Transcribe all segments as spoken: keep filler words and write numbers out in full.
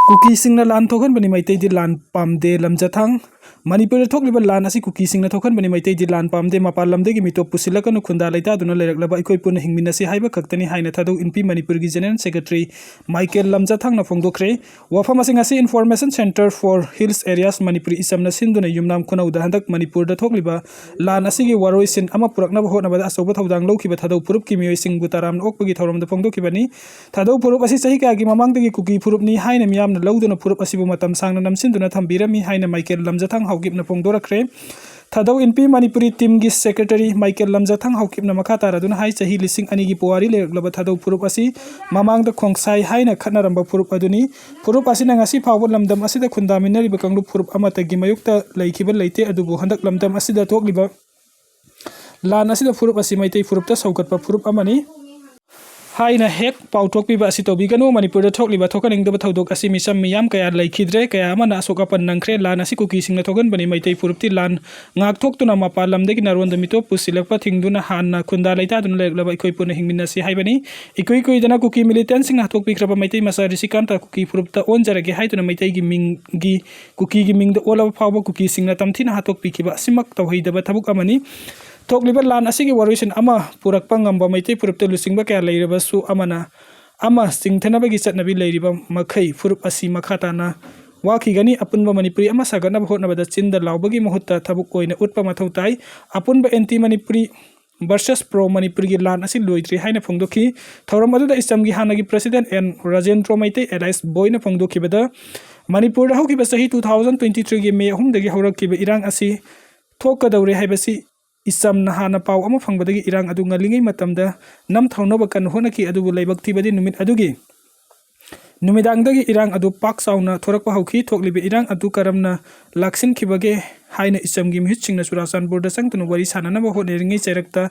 ꯀꯨꯀꯤꯁꯤꯡꯅ ꯂꯥꯟ ꯊꯣꯛꯍꯟꯕꯅꯤ, ꯃꯩꯇꯩꯗꯤ ꯂꯥꯟ ꯄꯥꯝꯗꯦ꯫ ꯂꯝꯖꯊꯥꯡ꯫ ꯃꯅꯤꯄꯨꯔꯗ ꯊꯣꯛꯂꯤꯕ ꯂꯥꯟ ꯑꯁꯤ ꯀꯨꯀꯤꯁꯤꯡꯅ ꯊꯣꯛꯍꯟꯕꯅꯤ, ꯃꯩꯇꯩꯗꯤ ꯂꯥꯟ ꯄꯥꯝꯗꯦ꯫ ꯃꯄꯥꯟ ꯂꯝꯗꯒꯤ ꯃꯤꯇꯣꯞ ꯄꯨꯁꯤꯜꯂꯛꯀꯅꯨ, ꯈꯨꯟꯗꯥ ꯂꯩꯇꯥꯗꯨꯅ ꯂꯩꯔꯛꯂꯕ ꯑꯩꯈꯣꯏ ꯄꯨꯟꯅ ꯍꯤꯡꯃꯤꯟꯅꯁꯤ ꯍꯥꯏꯕ ꯈꯛꯇꯅꯤ ꯍꯥꯏꯅ ꯊꯥꯗꯧ ꯏꯟꯄꯤ ꯃꯅꯤꯄꯨꯔꯒꯤ General Secretary ꯃꯥꯏꯀꯦꯜ ꯂꯝꯖꯊꯥꯡꯅ ꯐꯣꯡꯗꯣꯛꯈ꯭ꯔꯦ꯫ ꯋꯥꯐꯝ ꯑꯁꯤ ꯉꯁꯤ Information Centre for Hills Areas Manipur ꯏꯆꯝꯅ ꯁꯤꯟꯗꯨꯅ ꯌꯨꯝꯅꯥꯝ ꯈꯨꯅꯧꯗ ꯍꯟꯗꯛ ꯃꯅꯤꯄꯨꯔꯗ ꯊꯣꯛꯂꯤꯕ ꯂꯥꯟ ꯑꯁꯤꯒꯤ ꯋꯥꯔꯣꯏꯁꯤꯟ ꯑꯃ ꯄꯨꯔꯛꯅꯕ ꯍꯣꯠꯅꯕꯗ ꯑꯆꯧꯕ ꯊꯧꯗꯥꯡ ꯂꯧꯈꯤꯕ ꯊꯥꯗꯧ ꯐꯨꯔꯨꯞꯀꯤ ꯃꯤꯑꯣꯏꯁꯤꯡꯕꯨ ꯇꯔꯥꯝꯅ ꯑꯣꯛꯄꯒꯤ ꯊꯧꯔꯝꯗ ꯐꯣꯡꯗꯣꯛꯈꯤꯕꯅꯤ꯫ ꯊꯥꯗꯧ ꯐꯨꯔꯨꯞ ꯑꯁꯤ ꯆꯍꯤ ꯀꯌꯥꯒꯤ ꯃꯃꯥꯡꯗꯒꯤ ꯀꯨꯀꯤ ꯐꯨꯔꯨꯞꯅꯤ ꯍꯥꯏꯅ ꯃꯤꯌꯥꯝꯅ ꯂꯧꯗꯨꯅ ꯐꯨꯔꯨꯞ ꯑꯁꯤꯕꯨ ꯃꯇꯝ ꯁꯥꯡꯅ ꯅꯝꯁꯤꯟꯗꯨꯅ ꯊꯝꯕꯤꯔꯝꯃꯤ ꯍꯥꯏꯅ ꯃꯥꯏꯀꯦꯜ ꯂꯝꯖꯊꯥꯡ ꯍꯥꯎꯀꯤꯞꯅ ꯐꯣꯡꯗꯣꯔꯛꯈ꯭ꯔꯦ꯫ ꯊꯥꯗꯧ ꯏꯟꯄꯤ ꯃꯅꯤꯄꯨꯔꯤ teamꯒꯤ Secretary ꯃꯥꯏꯀꯦꯜ ꯂꯝꯖꯊꯥꯡ ꯍꯥꯎꯀꯤꯞꯅ ꯃꯈꯥ ꯇꯥꯔꯗꯨꯅ ꯍꯥꯏ, ꯆꯍꯤ ꯂꯤꯁꯤꯡ ꯑꯅꯤꯒꯤ ꯄꯨꯋꯥꯔꯤ ꯂꯩꯔꯛꯂꯕ ꯊꯥꯗꯧ ꯐꯨꯔꯨꯞ ꯑꯁꯤ ꯃꯃꯥꯡꯗ ꯈꯣꯡꯁꯥꯏ ꯍꯥꯏꯅ ꯈꯠꯅꯔꯝꯕ ꯐꯨꯔꯨꯞ ꯑꯗꯨꯅꯤ꯫ ꯐꯨꯔꯨꯞ ꯑꯁꯤꯅ ꯉꯁꯤ ꯐꯥꯎꯕ ꯂꯝꯗꯝ ꯑꯁꯤꯗ ꯈꯨꯟꯗꯥꯃꯤꯟꯅꯔꯤꯕ ꯀꯥꯡꯂꯨꯞ ꯐꯨꯔꯨꯞ ꯑꯃꯠꯇꯒꯤ ꯃꯥꯌꯣꯛꯇ ꯂꯩꯈꯤꯕ ꯂꯩꯇꯦ꯫ ꯑꯗꯨꯕꯨ ꯍꯟꯗꯛ ꯂꯝꯗꯝ ꯑꯁꯤꯗ ꯊꯣꯛꯂꯤꯕ ꯂꯥꯟ ꯑꯁꯤꯗ ꯐꯨꯔꯨꯞ ꯑꯁꯤ ꯃꯩꯇꯩ ꯐꯨꯔꯨꯞꯇ ꯁꯧꯒꯠꯄ ꯐꯨꯔꯨꯞ ꯑꯃꯅꯤ ꯍꯥꯏꯅ ꯍꯦꯛ ꯄꯥꯎꯊꯣꯛꯄꯤꯕ ꯑꯁꯤ ꯇꯧꯕꯤꯒꯅꯨ꯫ ꯃꯅꯤꯄꯨꯔꯗ ꯊꯣꯛꯂꯤꯕ ꯊꯣꯛꯍꯟꯅꯤꯡꯗꯕ ꯊꯧꯗꯣꯛ ꯑꯁꯤ ꯃꯤꯆꯝ ꯃꯤꯌꯥꯝ ꯀꯌꯥ ꯂꯩꯈꯤꯗ꯭ꯔꯦ, ꯀꯌꯥ ꯑꯃꯅ ꯑꯁꯣꯛ ꯑꯄꯟ ꯅꯪꯈ꯭ꯔꯦ꯫ ꯂꯥꯟ ꯑꯁꯤ ꯀꯨꯀꯤꯁꯤꯡꯅ ꯊꯣꯛꯍꯟꯕꯅꯤ꯫ ꯃꯩꯇꯩ ꯐꯨꯔꯨꯞꯇꯤ ꯂꯥꯟ ꯉꯥꯛꯊꯣꯛꯇꯨꯅ ꯃꯄꯥꯟ ꯂꯝꯗꯒꯤ ꯅꯔꯣꯟꯗ ꯃꯤꯇꯣꯞ ꯄꯨꯁꯤꯜꯂꯛꯄ ꯊꯤꯡꯗꯨꯅ ꯍꯥꯟꯅ ꯈꯨꯟꯗꯥ ꯂꯩꯇꯥꯗꯨꯅ ꯂꯩꯔꯛꯂꯕ ꯑꯩꯈꯣꯏ ꯄꯨꯟꯅ ꯍꯤꯡꯃꯤꯟꯅꯁꯤ ꯍꯥꯏꯕꯅꯤ꯫ ꯏꯀꯨꯏ ꯀꯨꯏꯗꯅ ꯀꯨꯀꯤ militantꯁꯤꯡꯅ ꯍꯥꯠꯇꯣꯛꯄꯤꯈ꯭ꯔꯕ ꯃꯩꯇꯩ ꯃꯆꯥ ꯔꯤꯁꯤꯀꯥꯟꯇ ꯀꯨꯀꯤ ꯐꯨꯔꯨꯞꯇ ꯑꯣꯟꯖꯔꯒꯦ ꯍꯥꯏꯗꯨꯅ ꯃꯩꯇꯩꯒꯤ ꯃꯤꯡꯒꯤ, ꯀꯨꯀꯤꯒꯤ ꯃꯤꯡꯗ ꯑꯣꯜꯂꯕ ꯐꯥꯎꯕ ꯀꯨꯀꯤꯁꯤꯡꯅ ꯇꯝꯊꯤꯅ ꯍꯥꯠꯇꯣꯛꯄꯤꯈꯤꯕ ꯑꯁꯤꯃꯛ ꯇꯧꯍꯩꯗꯕ ꯊꯕꯛ ꯑꯃꯅꯤ꯫ ꯊꯣꯛꯂꯤꯕ ꯂꯥꯟ ꯑꯁꯤꯒꯤ ꯋꯥꯔꯣꯏꯁꯤꯟ ꯑꯃ ꯄꯨꯔꯛꯄ ꯉꯝꯕ ꯃꯩꯇꯩ ꯐꯨꯔꯨꯞꯇ ꯂꯨꯆꯤꯡꯕ ꯀꯌꯥ ꯂꯩꯔꯕꯁꯨ, ꯑꯃꯅ ꯑꯃ ꯆꯤꯡꯊꯅꯕꯒꯤ ꯆꯠꯅꯕꯤ ꯂꯩꯔꯤꯕ ꯃꯈꯩ ꯐꯨꯔꯨꯞ ꯑꯁꯤ ꯃꯈꯥ ꯇꯥꯅ ꯋꯥꯈꯤꯒꯅꯤ꯫ ꯑꯄꯨꯟꯕ ꯃꯅꯤꯄꯨꯔꯤ ꯑꯃ ꯁꯥꯒꯠꯅꯕ ꯍꯣꯠꯅꯕꯗ ꯆꯤꯟꯗ ꯂꯥꯎꯕꯒꯤ ꯃꯍꯨꯠꯇ ꯊꯕꯛ ꯑꯣꯏꯅ ꯎꯠꯄ ꯃꯊꯧ ꯇꯥꯏ꯫ ꯑꯄꯨꯟꯕ anti Manipuri versus pro Manipuriꯒꯤ ꯂꯥꯟ ꯑꯁꯤ ꯂꯣꯏꯗ꯭ꯔꯤ ꯍꯥꯏꯅ ꯐꯣꯡꯗꯣꯛꯈꯤ꯫ ꯊꯧꯔꯝ ꯑꯗꯨꯗ ꯏꯆꯝꯒꯤ ꯍꯥꯟꯅꯒꯤ President and Rajendro Meitei alias ꯕꯣꯏꯅ ꯐꯣꯡꯗꯣꯛꯈꯤꯕꯗ, ꯃꯅꯤꯄꯨꯔꯗ ꯍꯧꯈꯤꯕ ꯆꯍꯤ two thousand twenty threeꯒꯤ May ꯑꯍꯨꯝꯗꯒꯤ ꯍꯧꯔꯛꯈꯤꯕ ꯏꯔꯥꯡ ꯑꯁꯤ ꯊꯣꯛꯀꯗꯧꯔꯦ ꯍꯥꯏꯕꯁꯤ ꯏꯆꯝꯅ ꯍꯥꯟꯅ ꯄꯥꯎ ꯑꯃ ꯐꯪꯕꯗꯒꯤ ꯏꯔꯥꯡ ꯑꯗꯨ ꯉꯜꯂꯤꯉꯩ ꯃꯇꯝꯗ ꯅꯝꯊꯧꯅꯕ ꯀꯟꯅ ꯍꯣꯠꯅꯈꯤ꯫ ꯑꯗꯨꯕꯨ ꯂꯥꯏꯕꯛ ꯊꯤꯕꯗꯤ ꯅꯨꯃꯤꯠ ꯑꯗꯨꯒꯤ ꯅꯨꯃꯤꯗꯥꯡꯗꯒꯤ ꯏꯔꯥꯡ ꯑꯗꯨ ꯄꯥꯛ ꯆꯥꯎꯅ ꯊꯣꯔꯛꯄ ꯍꯧꯈꯤ꯫ ꯊꯣꯛꯂꯤꯕ ꯏꯔꯥꯡ ꯑꯗꯨ ꯀꯔꯝꯅ ꯂꯥꯛꯁꯤꯟꯈꯤꯕꯒꯦ ꯍꯥꯏꯅ ꯏꯆꯝꯒꯤ ꯃꯤꯍꯨꯠꯁꯤꯡꯅ ꯆꯨꯔꯥꯆꯥꯟꯄꯨꯔꯗ ꯆꯪꯗꯨꯅ ꯋꯥꯔꯤ ꯁꯥꯟꯅꯅꯕ ꯍꯣꯠꯅꯔꯤꯉꯩ ꯆꯩꯔꯛꯇ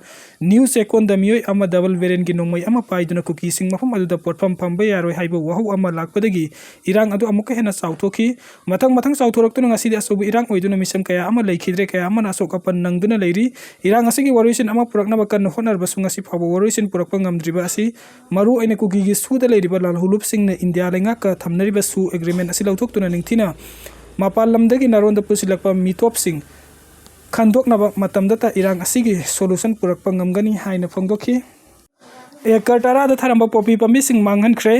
ꯅ꯭ꯌꯨ ꯆꯦꯛꯀꯣꯟꯗ ꯃꯤꯑꯣꯏ ꯑꯃ ꯗꯕꯜ ꯕꯦꯔꯦꯟꯒꯤ ꯅꯣꯡꯃꯩ ꯑꯃ ꯄꯥꯏꯗꯨꯅ ꯀꯨꯀꯤꯁꯤꯡ ꯃꯐꯝ ꯑꯗꯨꯗ ꯄꯣꯠꯐꯝ ꯐꯝꯕ ꯌꯥꯔꯣꯏ ꯍꯥꯏꯕ ꯋꯥꯍꯧ ꯑꯃ ꯂꯥꯛꯄꯗꯒꯤ ꯏꯔꯥꯡ ꯑꯗꯨ ꯑꯃꯨꯛꯀ ꯍꯦꯟꯅ ꯆꯥꯎꯊꯣꯛꯈꯤ꯫ ꯃꯊꯪ ꯃꯊꯪ ꯆꯥꯎꯊꯣꯔꯛꯇꯨꯅ ꯉꯁꯤꯗꯤ ꯑꯆꯧꯕ ꯏꯔꯥꯡ ꯑꯣꯏꯗꯨꯅ ꯃꯤꯁꯝ ꯀꯌꯥ ꯑꯃ ꯂꯩꯈꯤꯗ꯭ꯔꯦ, ꯀꯌꯥ ꯑꯃꯅ ꯑꯁꯣꯛ ꯑꯄꯟ ꯅꯪꯗꯨꯅ ꯂꯩꯔꯤ꯫ ꯏꯔꯥꯡ ꯑꯁꯤꯒꯤ ꯋꯥꯔꯣꯏꯁꯤꯟ ꯑꯃ ꯄꯨꯔꯛꯅꯕ ꯀꯟꯅ ꯍꯣꯠꯅꯔꯕꯁꯨ ꯉꯁꯤ ꯐꯥꯎꯕ ꯋꯥꯔꯣꯏꯁꯤꯟ ꯄꯨꯔꯛꯄ ꯉꯝꯗ꯭ꯔꯤꯕ ꯑꯁꯤ ꯃꯔꯨ ꯑꯣꯏꯅ ꯀꯨꯀꯤꯒꯤ ꯁꯨꯗ ꯂꯩꯔꯤꯕ ꯂꯥꯜꯍꯧꯂꯨꯞꯁꯤꯡꯅ ꯏꯟꯗꯤꯌꯥ ꯂꯩꯉꯥꯛꯀ ꯊꯝꯅꯔꯤꯕ ꯁꯨ ꯑꯦꯒ꯭ꯔꯤꯃꯦꯟ ꯑꯁꯤ ꯂꯧꯊꯣꯛꯇꯨꯅ ꯅꯤꯡꯊꯤꯅ ꯃꯄꯥꯟ ꯂꯝꯗꯒꯤ ꯅꯥꯔꯣꯟꯗ ꯄꯨꯁꯤꯜꯂꯛꯄ ꯃꯤꯇꯣꯞꯁꯤꯡ ꯈꯟꯗꯣꯛꯅꯕ ꯃꯇꯝꯗꯇ ꯏꯔꯥꯡ ꯑꯁꯤꯒꯤ ꯁꯣꯂꯨꯁꯟ ꯄꯨꯔꯛꯄ ꯉꯝꯒꯅꯤ ꯍꯥꯏꯅ ꯐꯣꯡꯗꯣꯛꯈꯤ꯫ ꯑꯦꯀꯔ ꯇꯔꯥꯗ ꯊꯥꯔꯝꯕ ꯄꯣꯄꯤ ꯄꯥꯝꯕꯤꯁꯤꯡ ꯃꯥꯡꯍꯟꯈ꯭ꯔꯦ꯫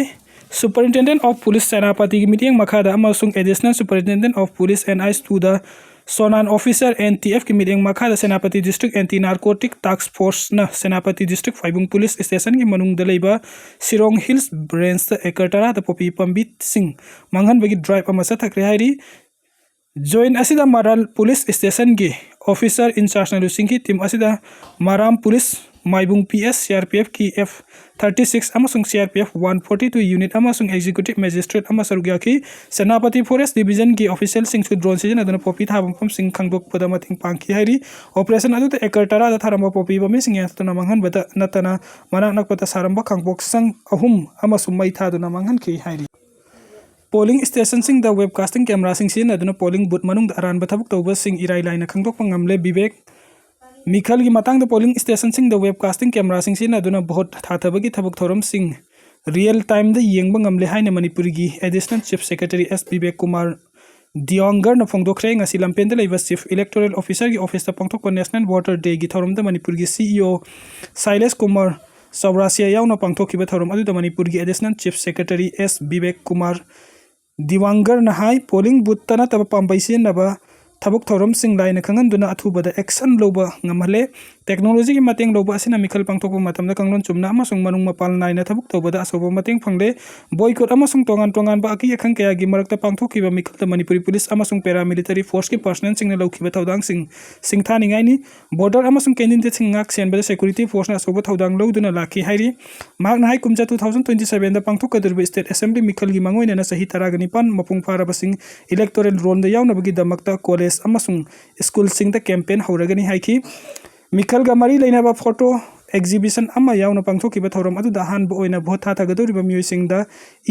Superintendent of Police ꯁꯦꯅꯥꯄꯇꯤꯒꯤ ꯃꯤꯠꯌꯦꯡ ꯃꯈꯥꯗ ꯑꯃꯁꯨꯡ Additional Superintendent of Police N I S two ꯗ ꯁꯣꯅꯥꯟ ꯑꯣꯐꯤꯁꯔ N T F ꯀꯤ ꯃꯤꯠꯌꯦꯡ ꯃꯈꯥꯗ ꯁꯦꯅꯥꯄꯇꯤ ꯗꯤꯁꯇ꯭ꯔꯤꯛ ꯑꯦꯟꯇꯤ ꯅꯥꯔꯀꯣꯇꯤꯛ ꯇꯥꯛꯁ ꯐꯣꯔꯁꯅ ꯁꯦꯅꯥꯄꯇꯤ ꯗꯤꯁꯇ꯭ꯔꯤꯛ ꯐꯥꯏꯕꯨꯡ ꯄꯨꯂꯤꯁ ꯁ꯭ꯇꯦꯁꯟꯒꯤ ꯃꯅꯨꯡꯗ ꯂꯩꯕ ꯁꯤꯔꯣꯡ ꯍꯤꯜꯁ ꯔꯦꯟꯖꯇ ꯑꯦꯀꯔ ꯇꯔꯥꯗ ꯄꯣꯄꯤ ꯄꯥꯝꯕꯤꯁꯤꯡ ꯃꯥꯡꯍꯟꯕꯒꯤ ꯗ꯭ꯔꯥꯏꯚ ꯑꯃ ꯆꯠꯊꯈ꯭ꯔꯦ ꯍꯥꯏꯔꯤ꯫ ꯖꯣꯏꯟ ꯑꯁꯤꯗ ꯃꯔꯥꯜ ꯄꯨꯂꯤꯁ ꯁ꯭ꯇꯦꯁꯟꯒꯤ ꯑꯣꯐꯤꯁꯔ ꯏꯟꯆꯥꯔꯖꯅ ꯂꯨꯆꯤꯡꯈꯤ꯫ ꯇꯤꯝ ꯑꯁꯤꯗ ꯃꯔꯥꯝ ꯄꯨꯂꯤꯁ, ꯃꯥꯏꯕꯨꯡ P S, C R P F ꯀꯤ F thirty six ꯑꯃꯁꯨꯡ C R P F one forty two unit ꯑꯃꯁꯨꯡ Executive Magistrate ꯑꯃ ꯁꯔꯨꯛ ꯌꯥꯈꯤ꯫ ꯁꯦꯅꯥꯄꯇꯤ ꯐꯣꯔꯦꯁ ꯗꯤꯕꯤꯖꯟꯒꯤ ꯑꯣꯐꯤꯁꯤꯌꯦꯜꯁꯤꯡꯁꯨ ꯗ꯭ꯔꯣꯟ ꯁꯤꯖꯤꯟꯅꯗꯨꯅ ꯄꯣꯄꯤ ꯊꯥꯕ ꯃꯐꯝꯁꯤꯡ ꯈꯪꯗꯣꯛꯄꯗ ꯃꯇꯦꯡ ꯄꯥꯡꯈꯤ ꯍꯥꯏꯔꯤ꯫ ꯑꯣꯄꯔꯦꯁꯟ ꯑꯗꯨꯗ ꯑꯦꯀꯔ ꯇꯔꯥꯗ ꯊꯥꯔꯝꯕ ꯄꯣꯄꯤ ꯄꯥꯝꯕꯤꯁꯤꯡ ꯌꯥꯟꯊꯠꯇꯨꯅ ꯃꯥꯡꯍꯟꯕꯗ ꯅꯠꯇꯅ ꯃꯅꯥꯛ ꯅꯛꯄꯗ ꯁꯥꯔꯝꯕ ꯈꯥꯡꯄꯣꯛꯁꯪ ꯑꯍꯨꯝ ꯑꯃꯁꯨ ꯃꯩ ꯊꯥꯗꯨꯅ ꯃꯥꯡꯍꯟꯈꯤ ꯍꯥꯏꯔꯤ꯫ ꯄꯣꯂꯤꯡ ꯁ꯭ꯇꯦꯁꯟꯁꯤꯡꯗ ꯋꯦꯕ ꯀꯥꯁꯇꯤꯡ ꯀꯦꯃꯦꯔꯥꯁꯤꯡ ꯁꯤꯖꯤꯟꯅꯗꯨꯅ ꯄꯣꯂꯤꯡ ꯕꯨꯊ ꯃꯅꯨꯡꯗ ꯑꯔꯥꯟꯕ ꯊꯕꯛ ꯇꯧꯕꯁꯤꯡ ꯏꯔꯥꯏ ꯂꯥꯏꯅ ꯈꯪꯗꯣꯛꯄ ꯉꯝꯂꯦ꯫ ꯕꯤꯕꯦꯛ ꯃꯤꯈꯜꯒꯤ ꯃꯇꯥꯡꯗ ꯄꯣꯂꯤꯡ ꯁ꯭ꯇꯦꯁꯟꯁꯤꯡꯗ ꯋꯦꯕ ꯀꯥꯁꯇꯤꯡ ꯀꯦꯃꯦꯔꯥꯁꯤꯡ ꯁꯤꯖꯤꯟꯅꯗꯨꯅ ꯚꯣꯠ ꯊꯥꯊꯕꯒꯤ ꯊꯕꯛ ꯊꯧꯔꯝꯁꯤꯡ ꯔꯤꯌꯦꯜ ꯇꯥꯏꯝꯗ ꯌꯦꯡꯕ ꯉꯝꯂꯦ ꯍꯥꯏꯅ ꯃꯅꯤꯄꯨꯔꯒꯤ ꯑꯦꯗꯤꯁꯅꯦꯜ ꯆꯤꯐ ꯁꯦꯀ꯭ꯔꯦꯇꯔꯤ ꯑꯦꯁ ꯕꯤꯕꯦꯛ ꯀꯨꯃꯥꯔ ꯗꯤꯌꯣꯡꯒꯔꯅ ꯐꯣꯡꯗꯣꯛꯈ꯭ꯔꯦ꯫ ꯉꯁꯤ ꯂꯝꯐꯦꯜꯗ ꯂꯩꯕ ꯆꯤꯐ ꯏꯂꯦꯛꯇꯣꯔꯦꯜ ꯑꯣꯐꯤꯁꯔꯒꯤ ꯑꯣꯐꯤꯁꯇ ꯄꯥꯡꯊꯣꯛꯄ ꯅꯦꯁꯅꯦꯜ ꯚꯣꯇꯔ ꯗꯦꯒꯤ ꯊꯧꯔꯝꯗ ꯃꯅꯤꯄꯨꯔꯒꯤ C E O ꯁꯥꯏꯂꯦꯁ ꯀꯨꯃꯥꯔ ꯆꯧꯔꯥꯁꯤꯌꯥ ꯌꯥꯎꯅ ꯄꯥꯡꯊꯣꯛꯈꯤꯕ ꯊꯧꯔꯝ ꯑꯗꯨꯗ ꯃꯅꯤꯄꯨꯔꯒꯤ ꯑꯦꯗꯤꯁꯅꯦꯜ ꯆꯤꯐ ꯁꯦꯀ꯭ꯔꯦꯇꯔꯤ ꯑꯦꯁ ꯕꯤꯕꯦꯛ ꯀꯨꯃꯥꯔ ꯗꯤꯋꯥꯡꯒꯔꯅ ꯍꯥꯏ, ꯄꯣꯂꯤꯡ ꯕꯨꯊꯇ ꯅꯠꯇꯕ ꯄꯥꯝꯕꯩ ꯁꯤꯖꯤꯟꯅꯕ ꯊꯕꯛ ꯊꯧꯔꯝꯁꯤꯡ ꯂꯥꯏꯅ ꯈꯪꯍꯟꯗꯨꯅ ꯑꯊꯨꯕꯗ ꯑꯦꯛꯁꯟ ꯂꯧꯕ ꯉꯝꯍꯜꯂꯦ꯫ ꯇꯦꯛꯅꯣꯂꯣꯖꯤꯒꯤ ꯃꯇꯦꯡ ꯂꯧꯕ ꯑꯁꯤꯅ ꯃꯤꯈꯜ ꯄꯥꯡꯊꯣꯛꯄ ꯃꯇꯝꯗ ꯀꯥꯡꯂꯣꯟ ꯆꯨꯝꯅ ꯑꯃꯁꯨꯡ ꯃꯅꯨꯡ ꯃꯄꯥꯟ ꯅꯥꯏꯅ ꯊꯕꯛ ꯇꯧꯕꯗ ꯑꯆꯧꯕ ꯃꯇꯦꯡ ꯐꯪꯂꯦ꯫ ꯕꯣꯏꯀꯣꯠ ꯑꯃꯁꯨꯡ ꯇꯣꯉꯥꯟ ꯇꯣꯉꯥꯟꯕ ꯑꯀꯤ ꯑꯈꯪ ꯀꯌꯥꯒꯤ ꯃꯔꯛꯇ ꯄꯥꯡꯊꯣꯛꯈꯤꯕ ꯃꯤꯈꯜꯗ ꯃꯅꯤꯄꯨꯔꯤ ꯄꯨꯂꯤꯁ ꯑꯃꯁꯨꯡ ꯄꯦꯔꯥꯃꯤꯂꯤꯇꯔꯤ ꯐꯣꯔꯁꯀꯤ ꯄꯔꯁꯅꯦꯜꯁꯤꯡꯅ ꯂꯧꯈꯤꯕ ꯊꯧꯗꯥꯡꯁꯤꯡ ꯁꯤꯡꯊꯥꯅꯤꯡꯉꯥꯏꯅꯤ꯫ ꯕꯣꯔꯗꯔ ꯑꯃꯁꯨꯡ ꯀꯦꯟꯗꯤꯗꯦꯠꯁꯤꯡ ꯉꯥꯛ ꯁꯦꯟꯕꯗ ꯁꯦꯀ꯭ꯌꯨꯔꯤꯇꯤ ꯐꯣꯔꯁꯅ ꯑꯆꯧꯕ ꯊꯧꯗꯥꯡ ꯂꯧꯗꯨꯅ ꯂꯥꯛꯈꯤ ꯍꯥꯏꯔꯤ꯫ ꯃꯍꯥꯛꯅ ꯍꯥꯏ, ꯀꯨꯝꯖꯥ two thousand twenty sevenꯗ ꯄꯥꯡꯊꯣꯛꯀꯗꯧꯔꯤꯕ ꯁ꯭ꯇꯦꯠ ꯑꯦꯁꯦꯝꯕ꯭ꯂꯤ ꯃꯤꯈꯜꯒꯤ ꯃꯥꯡꯑꯣꯏꯅꯅ ꯆꯍꯤ ꯇꯔꯥꯒ ꯅꯤꯄꯥꯟ ꯃꯄꯨꯡ ꯐꯥꯔꯕꯁꯤꯡ ꯏꯂꯦꯛꯇꯣꯔꯦꯜ ꯔꯣꯜꯗ ꯌꯥꯎꯅꯕꯒꯤꯗꯃꯛꯇ ꯀꯣꯂꯦꯖ ꯑꯃꯁꯨꯡ ꯁ꯭ꯀꯨꯜꯁꯤꯡꯗ ꯀꯦꯝꯄꯦꯟ ꯍꯧꯔꯒꯅꯤ ꯍꯥꯏꯈꯤ꯫ ꯃꯤꯈꯜꯒ ꯃꯔꯤ ꯂꯩꯅꯕ ꯐꯣꯇꯣ ꯑꯦꯛꯖꯤꯕꯤꯁꯟ ꯑꯃ ꯌꯥꯎꯅ ꯄꯥꯡꯊꯣꯛꯈꯤꯕ ꯊꯧꯔꯝ ꯑꯗꯨꯗ ꯑꯍꯥꯟꯕ ꯑꯣꯏꯅ ꯚꯣꯠ ꯊꯥꯊꯒꯗꯧꯔꯤꯕ ꯃꯤꯑꯣꯏꯁꯤꯡꯗ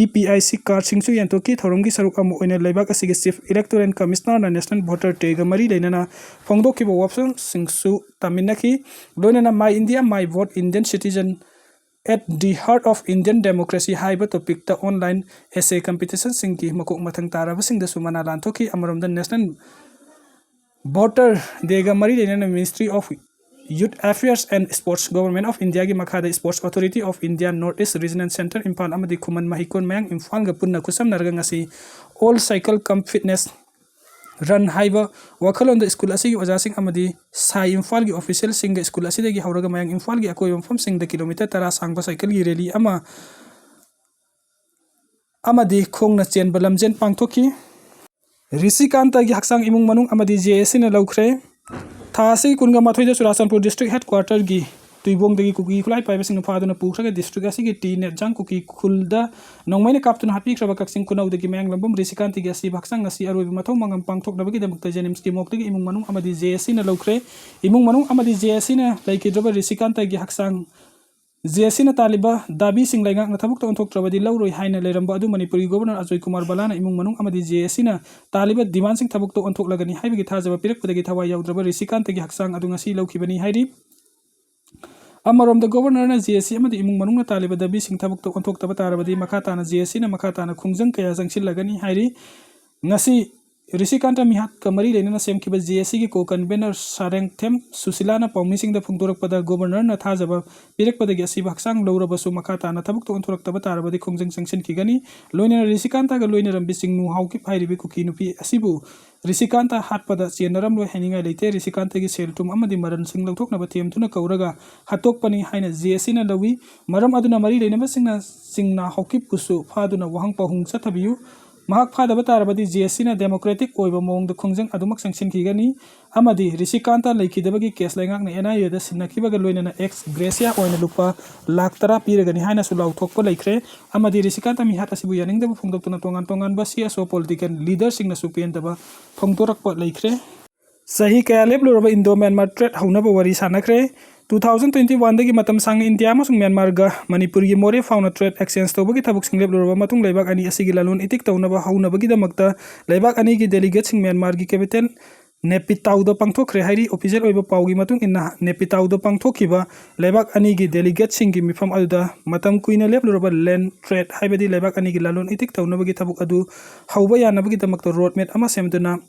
ꯏ ꯄꯤ ꯑꯥꯏ ꯁꯤ ꯀꯥꯔꯗꯁꯤꯡꯁꯨ ꯌꯦꯟꯊꯣꯛꯈꯤ꯫ ꯊꯧꯔꯝꯒꯤ ꯁꯔꯨꯛ ꯑꯃ ꯑꯣꯏꯅ ꯂꯩꯕꯥꯛ ꯑꯁꯤꯒꯤ ꯆꯤꯐ ꯏꯂꯦꯛꯇꯣꯔꯦꯜ ꯀꯃꯤꯁꯅꯔꯅ ꯅꯦꯁꯅꯦꯜ ꯚꯣꯇꯔ ꯗꯦꯒ ꯃꯔꯤ ꯂꯩꯅꯅ ꯐꯣꯡꯗꯣꯛꯈꯤꯕ ꯋꯥꯐꯝꯁꯤꯡꯁꯨ ꯇꯥꯃꯤꯟꯅꯈꯤ꯫ ꯂꯣꯏꯅꯅ My India, My Vote, Indian Citizen at the Heart of Indian Democracy ꯍꯥꯏꯕ ꯇꯣꯄꯤꯛꯇ ꯑꯣꯟꯂꯥꯏꯟ ꯑꯦꯁꯦ ꯀꯝꯄꯤꯇꯤꯁꯟꯁꯤꯡꯒꯤ ꯃꯀꯣꯛ ꯃꯊꯪ ꯇꯥꯔꯕꯁꯤꯡꯗꯁꯨ ꯃꯅꯥ ꯂꯥꯟꯊꯣꯛꯈꯤ꯫ ꯑꯃꯔꯣꯝꯗ ꯅꯦꯁꯅꯦꯜ ꯚꯣꯇꯔ ꯗꯦꯒ ꯃꯔꯤ ꯂꯩꯅꯅ Ministry of Youth Affairs and Sports, Government of Indiaꯒꯤ ꯃꯈꯥꯗ Sports Authority of India, North East Regional Centre, Imphal ꯑꯃꯗꯤ ꯈꯨꯃꯟ ꯃꯍꯩꯀꯣꯟ ꯃꯌꯥꯡ ꯏꯝꯐꯥꯜꯒ ꯄꯨꯟꯅ ꯈꯨꯠꯁꯝꯅꯔꯒ ꯉꯁꯤ All Cycle Cum Fitness Run ꯍꯥꯏꯕ ꯋꯥꯈꯜꯂꯣꯟꯗ ꯁ꯭ꯀꯨꯜ ꯑꯁꯤꯒꯤ ꯑꯣꯖꯥꯁꯤꯡ ꯑꯃꯗꯤ ꯁꯥꯏ ꯏꯝꯐꯥꯜꯒꯤ ꯑꯣꯐꯤꯁꯤꯌꯦꯜꯁꯤꯡꯒ ꯁ꯭ꯀꯨꯜ ꯑꯁꯤꯗꯒꯤ ꯍꯧꯔꯒ ꯃꯌꯥꯡ ꯏꯝꯐꯥꯜꯒꯤ ꯑꯀꯣꯏꯕ ꯃꯐꯝꯁꯤꯡꯗ ꯀꯤꯂꯣꯃꯤꯇꯔ ꯇꯔꯥ ꯁꯥꯡꯕ ꯁꯥꯏꯀꯜꯒꯤ ꯔꯦꯂꯤ ꯑꯃ ꯑꯃꯗꯤ ꯈꯣꯡꯅ ꯆꯦꯟꯕ ꯂꯝꯖꯦꯟ ꯄꯥꯡꯊꯣꯛꯈꯤ꯫ ꯔꯤꯁꯤꯀꯥꯟꯇꯒꯤ ꯍꯛꯆꯥꯡ ꯏꯃꯨꯡ ꯃꯅꯨꯡ ꯑꯃꯗꯤ ꯖꯦ ꯑꯦꯁ ꯁꯤꯅ ꯂꯧꯈ꯭ꯔꯦ꯫ ꯊꯥ ꯑꯁꯤꯒꯤ ꯀꯨꯟꯒ ꯃꯥꯊꯣꯏꯗ ꯆꯨꯔꯥꯆꯥꯟꯄꯨꯔ ꯗꯤꯁꯇ꯭ꯔꯤꯛ ꯍꯦꯗꯀ꯭ꯋꯥꯇꯔꯒꯤ ꯇꯨꯏꯕꯣꯡꯗꯒꯤ ꯀꯨꯀꯤ ꯈꯨꯠꯂꯥꯏ ꯄꯥꯏꯕꯁꯤꯡꯅ ꯐꯥꯗꯨꯅ ꯄꯨꯈ꯭ꯔꯒ ꯗꯤꯁꯇ꯭ꯔꯤꯛ ꯑꯁꯤꯒꯤ ꯇꯤ ꯅꯦꯠꯖꯥꯡ ꯀꯨꯀꯤ ꯈꯨꯜꯗ ꯅꯣꯡꯃꯩꯅ ꯀꯥꯞꯇꯨꯅ ꯍꯥꯠꯄꯤꯈ꯭ꯔꯕ ꯀꯛꯆꯤꯡ ꯈꯨꯅꯧꯗꯒꯤ ꯃꯌꯥꯡꯂꯝꯕꯝ ꯔꯤꯁꯤꯀꯥꯟꯇꯒꯤ ꯑꯁꯤꯕ ꯍꯛꯆꯥꯡ ꯉꯁꯤ ꯑꯔꯣꯏꯕ ꯃꯊꯧ ꯃꯉꯝ ꯄꯥꯡꯊꯣꯛꯅꯕꯒꯤꯗꯃꯛꯇ ꯖꯦꯅꯤꯝꯁꯀꯤ ꯃꯣꯔꯒꯇꯒꯤ ꯏꯃꯨꯡ ꯃꯅꯨꯡ ꯑꯃꯗꯤ ꯖꯦ ꯑꯦꯁ ꯁꯤꯅ ꯂꯧꯈ꯭ꯔꯦ꯫ ꯏꯃꯨꯡ ꯃꯅꯨꯡ ꯑꯃꯗꯤ ꯖꯦ ꯑꯦꯁ ꯁꯤꯅ ꯂꯩꯈꯤꯗ꯭ꯔꯕ ꯔꯤꯁꯤꯀꯥꯟꯇꯒꯤ ꯍꯛꯆꯥꯡ ꯖꯦ ꯑꯦꯁ ꯁꯤꯅ ꯇꯥꯜꯂꯤꯕ ꯗꯥꯕꯤꯁꯤꯡ ꯂꯩꯉꯥꯛꯅ ꯊꯕꯛꯇ ꯑꯣꯟꯊꯣꯛꯇ꯭ꯔꯕꯗꯤ ꯂꯧꯔꯣꯏ ꯍꯥꯏꯅ ꯂꯩꯔꯝꯕ ꯑꯗꯨ ꯃꯅꯤꯄꯨꯔꯒꯤ ꯒꯣꯕꯔꯅꯔ ꯑꯖꯣꯏ ꯀꯨꯃꯥꯔ ꯕꯂꯥꯅ ꯏꯃꯨꯡ ꯃꯅꯨꯡ ꯑꯃꯗꯤ ꯖꯦ ꯑꯦꯁ ꯁꯤꯅ ꯇꯥꯜꯂꯤꯕ ꯗꯤꯃꯥꯟꯁꯤꯡ ꯊꯕꯛꯇ ꯑꯣꯟꯊꯣꯛꯂꯒꯅꯤ ꯍꯥꯏꯕꯒꯤ ꯊꯥꯖꯕ ꯄꯤꯔꯛꯄꯗꯒꯤ ꯊꯋꯥꯏ ꯌꯥꯎꯗ꯭ꯔꯕ ꯔꯤꯁꯤꯀꯥꯟꯇꯒꯤ ꯍꯛꯆꯥꯡ ꯑꯗꯨ ꯉꯁꯤ ꯂꯧꯈꯤꯕꯅꯤ ꯍꯥꯏꯔꯤ꯫ ꯑꯃꯔꯣꯝꯗ ꯒꯣꯕꯔꯅꯔꯅ ꯖꯦ ꯑꯦꯁ ꯁꯤ ꯑꯃꯗꯤ ꯏꯃꯨꯡ ꯃꯅꯨꯡꯅ ꯇꯥꯜꯂꯤꯕ ꯗꯥꯕꯤꯁꯤꯡ ꯊꯕꯛꯇ ꯑꯣꯟꯊꯣꯛꯇꯕ ꯇꯥꯔꯕꯗꯤ ꯃꯈꯥ ꯇꯥꯅ ꯖꯦ ꯑꯦꯁ ꯁꯤꯅ ꯃꯈꯥ ꯇꯥꯅ ꯈꯣꯡꯖꯪ ꯀꯌꯥ ꯆꯪꯁꯤꯜꯂꯒꯅꯤ ꯍꯥꯏꯔꯤ꯫ ꯉꯁꯤ ꯔꯤꯁꯤꯀꯥꯟꯇ ꯃꯤꯍꯥꯠꯀ ꯃꯔꯤ ꯂꯩꯅꯅ ꯁꯦꯝꯈꯤꯕ ꯖꯦ ꯑꯦꯁ ꯁꯤꯒꯤ ꯀꯣ ꯀꯟꯚꯦꯅꯔ ꯁꯥꯔꯦꯡꯊꯦꯝ ꯁꯨꯁꯤꯂꯥꯅ ꯄꯥꯎꯃꯤꯁꯤꯡꯗ ꯐꯣꯡꯗꯣꯔꯛꯄꯗ ꯒꯣꯕꯔꯅꯔꯅ ꯊꯥꯖꯕ ꯄꯤꯔꯛꯄꯗꯒꯤ ꯑꯁꯤꯕ ꯍꯛꯆꯥꯡ ꯂꯧꯔꯕꯁꯨ ꯃꯈꯥ ꯇꯥꯅ ꯊꯕꯛꯇ ꯑꯣꯟꯊꯣꯔꯛꯇꯕ ꯇꯥꯔꯕꯗꯤ ꯈꯣꯡꯖꯪ ꯆꯪꯁꯤꯟꯈꯤꯒꯅꯤ꯫ ꯂꯣꯏꯅꯅ ꯔꯤꯁꯤꯀꯥꯟꯇꯒ ꯂꯣꯏꯅꯔꯝꯕꯤ ꯆꯤꯡꯅꯨ ꯍꯥꯎꯀꯤꯞ ꯍꯥꯏꯔꯤꯕꯤ ꯀꯨꯀꯤ ꯅꯨꯄꯤ ꯑꯁꯤꯕꯨ ꯔꯤꯁꯤꯀꯥꯟꯇ ꯍꯥꯠꯄꯗ ꯆꯦꯟꯅꯔꯝꯂꯣꯏ ꯍꯥꯏꯅꯤꯡꯉꯥꯏ ꯂꯩꯇꯦ꯫ ꯔꯤꯁꯤꯀꯥꯟꯇꯒꯤ ꯁꯦꯜ ꯊꯨꯝ ꯑꯃꯗꯤ ꯃꯔꯟꯁꯤꯡ ꯂꯧꯊꯣꯛꯅꯕ ꯊꯦꯝꯗꯨꯅ ꯀꯧꯔꯒ ꯍꯥꯠꯇꯣꯛꯄꯅꯤ ꯍꯥꯏꯅ ꯖꯦ ꯑꯦꯁ ꯁꯤꯅ ꯂꯧꯏ꯫ ꯃꯔꯝ ꯑꯗꯨꯅ ꯃꯔꯤ ꯂꯩꯅꯕꯁꯤꯡꯅ ꯆꯤꯡꯅꯥ ꯍꯥꯎꯀꯤꯞꯄꯨꯁꯨ ꯐꯥꯗꯨꯅ ꯋꯥꯍꯪ ꯄꯥꯎꯍꯪ ꯆꯠꯊꯕꯤꯌꯨ꯫ ꯃꯍꯥꯛ ꯐꯥꯗꯕ ꯇꯥꯔꯕꯗꯤ ꯖꯦ ꯑꯦꯁ ꯁꯤꯅ democratic ꯑꯣꯏꯕ ꯃꯑꯣꯡꯗ ꯈꯣꯡꯖꯪ ꯑꯗꯨꯃꯛ ꯆꯪꯁꯤꯟꯈꯤꯒꯅꯤ꯫ ꯑꯃꯗꯤ ꯔꯤꯁꯤꯀꯥꯟꯇ ꯂꯩꯈꯤꯗꯕꯒꯤ ꯀꯦꯁ ꯂꯩꯉꯥꯛꯅ ꯑꯦꯟ ꯑꯥꯏ ꯑꯦꯗ ꯁꯤꯟꯅꯈꯤꯕꯒ ꯂꯣꯏꯅꯅ ex gratia ꯑꯣꯏꯅ ꯂꯨꯄꯥ ꯂꯥꯈ ꯇꯔꯥ ꯄꯤꯔꯒꯅꯤ ꯍꯥꯏꯅꯁꯨ ꯂꯥꯎꯊꯣꯛꯄ ꯂꯩꯈ꯭ꯔꯦ꯫ ꯑꯃꯗꯤ ꯔꯤꯁꯤꯀꯥꯟꯇ ꯃꯤꯍꯥꯠ ꯑꯁꯤꯕꯨ ꯌꯥꯅꯤꯡꯗꯕ ꯐꯣꯡꯗꯣꯛꯇꯨꯅ ꯇꯣꯉꯥꯟ ꯇꯣꯉꯥꯟꯕ ꯁꯤ ꯑꯦꯁ ꯑꯣ political leaderꯁꯤꯡꯅꯁꯨ ꯄꯦꯟꯗꯕ ꯐꯣꯡꯗꯣꯔꯛꯄ ꯂꯩꯈ꯭ꯔꯦ꯫ ꯆꯍꯤ ꯀꯌꯥ ꯂꯦꯞꯂꯨꯔꯕ ꯏꯟꯗꯣ ꯃ꯭ꯌꯥꯟꯃꯥꯔ trade ꯍꯧꯅꯕ ꯋꯥꯔꯤ ꯁꯥꯟꯅꯈ꯭ꯔꯦ꯫ Two thousand twenty oneꯗꯒꯤ ꯃꯇꯝ ꯁꯥꯡꯅ ꯏꯟꯗꯤꯌꯥ ꯑꯃꯁꯨꯡ ꯃ꯭ꯌꯥꯟꯃꯥꯔꯒ ꯃꯅꯤꯄꯨꯔꯒꯤ ꯃꯣꯔꯦ ꯐꯥꯎꯅ trade exchange ꯇꯧꯕꯒꯤ ꯊꯕꯛꯁꯤꯡ ꯂꯦꯞꯂꯨꯔꯕ ꯃꯇꯨꯡ ꯂꯩꯕꯥꯛ ꯑꯅꯤ ꯑꯁꯤꯒꯤ ꯂꯂꯣꯟ ꯏꯇꯤꯛ ꯇꯧꯅꯕ ꯍꯧꯅꯕꯒꯤꯗꯃꯛꯇ ꯂꯩꯕꯥꯛ ꯑꯅꯤꯒꯤ delegateꯁꯤꯡ ꯃ꯭ꯌꯥꯟꯃꯥꯔꯒꯤ capital ꯅꯦꯄꯤꯇꯥꯎꯗ ꯄꯥꯡꯊꯣꯛꯈ꯭ꯔꯦ ꯍꯥꯏꯔꯤ꯫ Official ꯑꯣꯏꯕ ꯄꯥꯎꯒꯤ ꯃꯇꯨꯡ ꯏꯟꯅ ꯅꯦꯄꯤꯇꯥꯎꯗ ꯄꯥꯡꯊꯣꯛꯈꯤꯕ ꯂꯩꯕꯥꯛ ꯑꯅꯤꯒꯤ delegateꯁꯤꯡꯒꯤ ꯃꯤꯐꯝ ꯑꯗꯨꯗ ꯃꯇꯝ ꯀꯨꯏꯅ ꯂꯦꯞꯂꯨꯔꯕ land trade ꯍꯥꯏꯕꯗꯤ ꯂꯩꯕꯥꯛ ꯑꯅꯤꯒꯤ ꯂꯂꯣꯟ ꯏꯇꯤꯛ ꯇꯧꯅꯕꯒꯤ ꯊꯕꯛ ꯑꯗꯨ ꯍꯧꯕ ꯌꯥꯅꯕꯒꯤꯗꯃꯛꯇ road map ꯑꯃ ꯁꯦꯝꯗꯨꯅ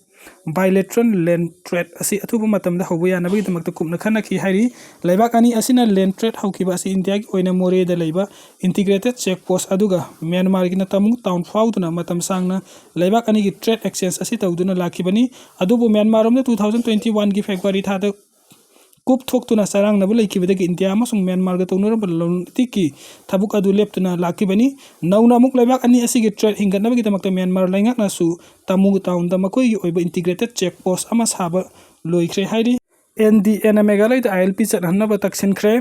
bilateral land trade ꯑꯁꯤ ꯑꯊꯨꯕ ꯃꯇꯝꯗ ꯍꯧꯕ ꯌꯥꯅꯕꯒꯤꯗꯃꯛꯇ ꯀꯨꯞꯅ ꯈꯟꯅꯈꯤ ꯍꯥꯏꯔꯤ꯫ ꯂꯩꯕꯥꯛ ꯑꯅꯤ ꯑꯁꯤꯅ land trade ꯍꯧꯈꯤꯕ ꯑꯁꯤ ꯏꯟꯗꯤꯌꯥꯒꯤ ꯑꯣꯏꯅ ꯃꯣꯔꯦꯗ ꯂꯩꯕ integrated check post ꯑꯗꯨꯒ ꯃ꯭ꯌꯥꯟꯃꯥꯔꯒꯤꯅ ꯇꯃꯨꯡ town ꯐꯥꯎꯗꯨꯅ ꯃꯇꯝ ꯁꯥꯡꯅ ꯂꯩꯕꯥꯛ ꯑꯅꯤꯒꯤ trade exchange ꯑꯁꯤ ꯇꯧꯗꯨꯅ ꯂꯥꯛꯈꯤꯕꯅꯤ꯫ ꯑꯗꯨꯕꯨ ꯃ꯭ꯌꯥꯟꯃꯥꯔ ꯔꯣꯝꯗ two thousand twenty oneꯒꯤ February ꯊꯥꯗ coup ꯊꯣꯛꯇꯨꯅ ꯆꯔꯥꯡꯅꯕ ꯂꯩꯈꯤꯕꯗꯒꯤ ꯏꯟꯗꯤꯌꯥ ꯑꯃꯁꯨꯡ ꯃ꯭ꯌꯥꯟꯃꯥꯔꯒ ꯇꯧꯅꯔꯝꯕ ꯂꯂꯣꯟ ꯏꯇꯤꯛꯀꯤ ꯊꯕꯛ ꯑꯗꯨ ꯂꯦꯞꯇꯨꯅ ꯂꯥꯛꯈꯤꯕꯅꯤ꯫ ꯅꯧꯅ ꯑꯃꯨꯛ ꯂꯩꯕꯥꯛ ꯑꯅꯤ ꯑꯁꯤꯒꯤ trade ꯍꯤꯡꯒꯠꯅꯕꯒꯤꯗꯃꯛꯇ ꯃ꯭ꯌꯥꯟꯃꯥꯔ ꯂꯩꯉꯥꯛꯅꯁꯨ ꯇꯃꯨꯡ townꯗ ꯃꯈꯣꯏꯒꯤ ꯑꯣꯏꯕ integrated check post ꯑꯃ ꯁꯥꯕ ꯂꯣꯏꯈ꯭ꯔꯦ ꯍꯥꯏꯔꯤ꯫ ꯑꯦꯟ ꯗꯤ ꯑꯦꯅ ꯃꯦꯘꯥꯂꯌꯗ ꯑꯥꯏ ꯑꯦꯜ ꯄꯤ ꯆꯠꯍꯟꯅꯕ ꯇꯛꯁꯤꯟꯈ꯭ꯔꯦ꯫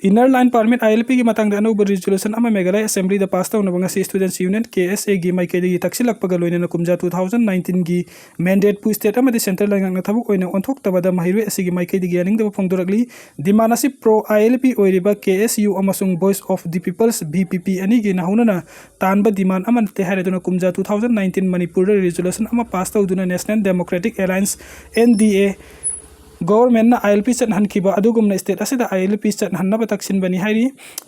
Inner Line Permit, ILPꯒꯤ ꯃꯇꯥꯡꯗ ꯑꯅꯧꯕ resolution ꯑꯃ ꯃꯦꯘꯥꯂꯌ Assemblyꯗ pass ꯇꯧꯅꯕ ꯉꯁꯤ Students' Union, KSAꯒꯤ ꯃꯥꯏꯀꯩꯗꯒꯤ ꯇꯛꯁꯤꯜꯂꯛꯄꯒ ꯂꯣꯏꯅꯅ ꯀꯨꯝꯖꯥ two thousand nineteenꯒꯤ mandateꯄꯨ state ꯑꯃꯗꯤ centre ꯂꯩꯉꯥꯛꯅ ꯊꯕꯛ ꯑꯣꯏꯅ ꯑꯣꯟꯊꯣꯛꯇꯕꯗ ꯃꯍꯩꯔꯣꯏ ꯑꯁꯤꯒꯤ ꯃꯥꯏꯀꯩꯗꯒꯤ ꯌꯥꯅꯤꯡꯗꯕ ꯐꯣꯡꯗꯣꯔꯛꯂꯤ꯫ Demand ꯑꯁꯤ pro ILP ꯑꯣꯏꯔꯤꯕ KSU ꯑꯃꯁꯨꯡ Voice of the People's, VPP, ꯑꯅꯤꯒꯤꯅ ꯍꯧꯅꯅ ꯇꯥꯟꯕ demand ꯑꯃ ꯅꯠꯇꯦ ꯍꯥꯏꯔꯗꯨꯅ ꯀꯨꯝꯖꯥ two thousand nineteen ꯃꯅꯤꯄꯨꯔꯗ resolution ꯑꯃ pass ꯇꯧꯗꯨꯅ National Democratic Alliance, NDA, governmentꯅ ILP ꯆꯠꯍꯟꯈꯤꯕ ꯑꯗꯨꯒꯨꯝꯅ state ꯑꯁꯤꯗ ILP ꯆꯠꯍꯟꯅꯕ ꯇꯛꯁꯤꯟꯕꯅꯤ ꯍꯥꯏꯔꯤ꯫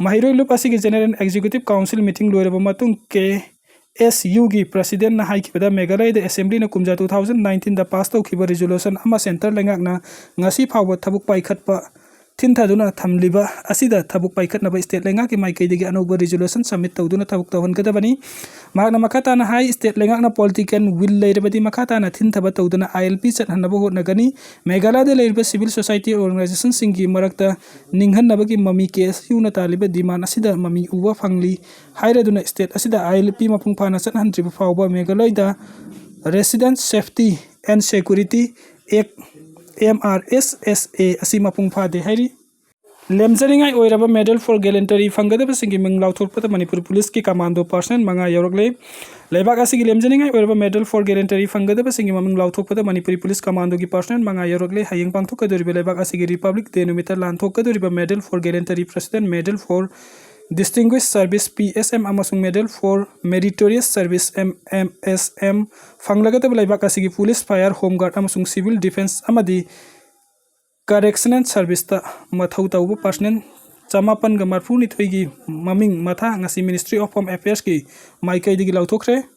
ꯃꯍꯩꯔꯣꯏ ꯂꯨꯞ ꯑꯁꯤꯒꯤ General Executive Council meeting ꯂꯣꯏꯔꯕ ꯃꯇꯨꯡ KSUꯒꯤ presidentꯅ ꯍꯥꯏꯈꯤꯕꯗ ꯃꯦꯘꯥꯂꯌꯗ Assemblyꯅ ꯀꯨꯝꯖꯥ two thousand nineteenꯗ pass ꯇꯧꯈꯤꯕ resolution ꯑꯃ centre ꯂꯩꯉꯥꯛꯅ ꯉꯁꯤ ꯐꯥꯎꯕ ꯊꯕꯛ ꯄꯥꯏꯈꯠꯄ ꯊꯤꯟꯊꯗꯨꯅ ꯊꯝꯂꯤꯕ ꯑꯁꯤꯗ ꯊꯕꯛ ꯄꯥꯏꯈꯠꯅꯕ state ꯂꯩꯉꯥꯛꯀꯤ ꯃꯥꯏꯀꯩꯗꯒꯤ ꯑꯅꯧꯕ resolution submit ꯇꯧꯗꯨꯅ ꯊꯕꯛ ꯇꯧꯍꯟꯒꯗꯕꯅꯤ꯫ ꯃꯍꯥꯛꯅ ꯃꯈꯥ ꯇꯥꯅ ꯍꯥꯏ, state ꯂꯩꯉꯥꯛꯅ political will ꯂꯩꯔꯕꯗꯤ ꯃꯈꯥ ꯇꯥꯅ ꯊꯤꯟꯊꯕ ꯇꯧꯗꯨꯅ ILP ꯆꯠꯍꯟꯅꯕ ꯍꯣꯠꯅꯒꯅꯤ꯫ ꯃꯦꯘꯥꯂꯌꯗ ꯂꯩꯔꯤꯕ civil society organization ꯁꯤꯡꯒꯤ ꯃꯔꯛꯇ ꯅꯤꯡꯍꯟꯅꯕꯒꯤ ꯃꯃꯤ KSU ꯅ ꯇꯥꯜꯂꯤꯕ demand ꯑꯁꯤꯗ ꯃꯃꯤ ꯎꯕ ꯐꯪꯂꯤ ꯍꯥꯏꯔꯗꯨꯅ state ꯑꯁꯤꯗ ILP ꯃꯄꯨꯡ ꯐꯥꯅ ꯆꯠꯍꯟꯗ꯭ꯔꯤꯕ ꯐꯥꯎꯕ ꯃꯦꯘꯥꯂꯌꯗ Resident Safety and Security Act, MRSSA ꯑꯁꯤ ꯃꯄꯨꯡ ꯐꯥꯗꯦ ꯍꯥꯏꯔꯤ꯫ ꯂꯦꯝꯖꯅꯤꯡꯉꯥꯏ ꯑꯣꯏꯔꯕ Medal for Gallantry ꯐꯪꯒꯗꯕꯁꯤꯡꯒꯤ ꯃꯤꯡ ꯂꯥꯎꯊꯣꯛꯄꯗ ꯃꯅꯤꯄꯨꯔ ꯄꯨꯂꯤꯁꯀꯤ commando personnel ꯃꯉꯥ ꯌꯥꯎꯔꯛꯂꯦ꯫ ꯂꯩꯕꯥꯛ ꯑꯁꯤꯒꯤ ꯂꯦꯝꯖꯅꯤꯡꯉꯥꯏ ꯑꯣꯏꯔꯕ Medal for Gallantry ꯐꯪꯒꯗꯕꯁꯤꯡꯒꯤ ꯃꯃꯤꯡ ꯂꯥꯎꯊꯣꯛꯄꯗ ꯃꯅꯤꯄꯨꯔꯤ ꯄꯨꯂꯤꯁ commandoꯒꯤ personnel ꯃꯉꯥ ꯌꯥꯎꯔꯛꯂꯦ꯫ ꯍꯌꯦꯡ ꯄꯥꯡꯊꯣꯛꯀꯗꯧꯔꯤꯕ ꯂꯩꯕꯥꯛ ꯑꯁꯤꯒꯤ Republic Day ꯅꯨꯃꯤꯠꯇ ꯂꯥꯟꯊꯣꯛꯀꯗꯧꯔꯤꯕ Medal for Gallantry, President Medal for Distinguished Service, PSM, ꯑꯃꯁꯨꯡ Medal for Meritorious Service, MMSM, ꯐꯪꯂꯒꯗꯕ ꯂꯩꯕꯥꯛ ꯑꯁꯤꯒꯤ ꯄꯨꯂꯤꯁ, fire, home guard ꯑꯃꯁꯨꯡ civil defence ꯑꯃꯗꯤ correctional serviceꯇ ꯃꯊꯧ ꯇꯧꯕ personnel ꯆꯃꯥꯄꯟꯒ ꯃꯔꯤꯐꯨꯅꯤꯊꯣꯏꯒꯤ ꯃꯃꯤꯡ ꯃꯊꯥ ꯉꯁꯤ Ministry of Home Affairsꯀꯤ ꯃꯥꯏꯀꯩꯗꯒꯤ ꯂꯥꯎꯊꯣꯛꯈ꯭ꯔꯦ꯫